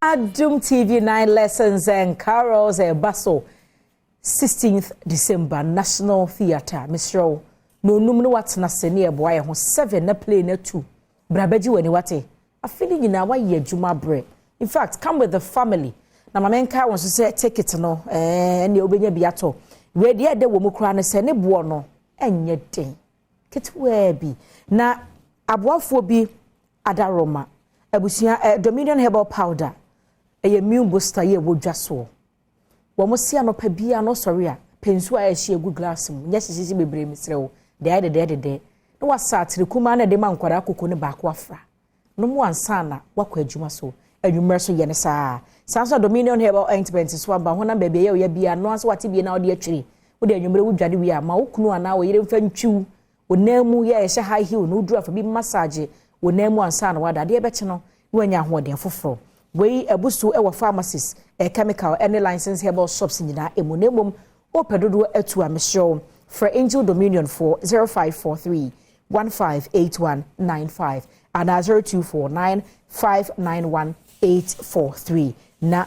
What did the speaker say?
Adum TV 9 Lessons and Carols ɛba so 16th December, National Theatre. Mesrɛ wo na onum no watena se ne ɛboa yɛ ho 7 na play na 2 bra bɛgye w'ani. Wate afe no nyinaa wayɛ adwuma berɛ. In fact, come with the family. Na maame nka wɔn nso sɛ ticket no ɛne wobɛnya bi atɔ. Wei deɛ ɛdɛ wɔ mu koraa no sɛ ne boɔ no ɛnyɛ den ketewaa bi na aboafoɔ bi adaroma abusua. Dominion Herbal Powder ɛyɛ immune booster yɛ ɛwɔ dwa soɔ. Wɔn si anɔpa biara no sɔre a, pɛnsu a ɛhyɛ egu glass mu nyɛ hyehyɛ bebree. Mesrɛ wo deɛ ayɛ dɛdɛ dɛdɛ na wasa atere kumaa na ɛde ma nkwadaa koko ne baako afra no mu ansa na wakɔ adwuma so. Anwummerɛ so yɛ ne saa saa nso. Dominion Herbal Ointment so aba honam baabi ɛyɛ ɔyɛ bia no nso wate bie na ɔde atwiri wode anwummerɛ wodware wie a, ma wo kunu anaa wo yere mfa ntwiw wo nan mu. Yɛ ɛhyɛ high heel na woduru afa bi massage wo nan mu ansa na wada. Adeɛ bɛkye no na wanya ahoɔden foforɔ. Wei ɛbu so ɛwɔ pharmacies, chemical ɛne licensed herbal shops nyinaa emu. Na emom wopɛ dodoɔ atu a, mehyɛw frɛ Angel Dominion for 0543 158195 anaa 0249 591 843 na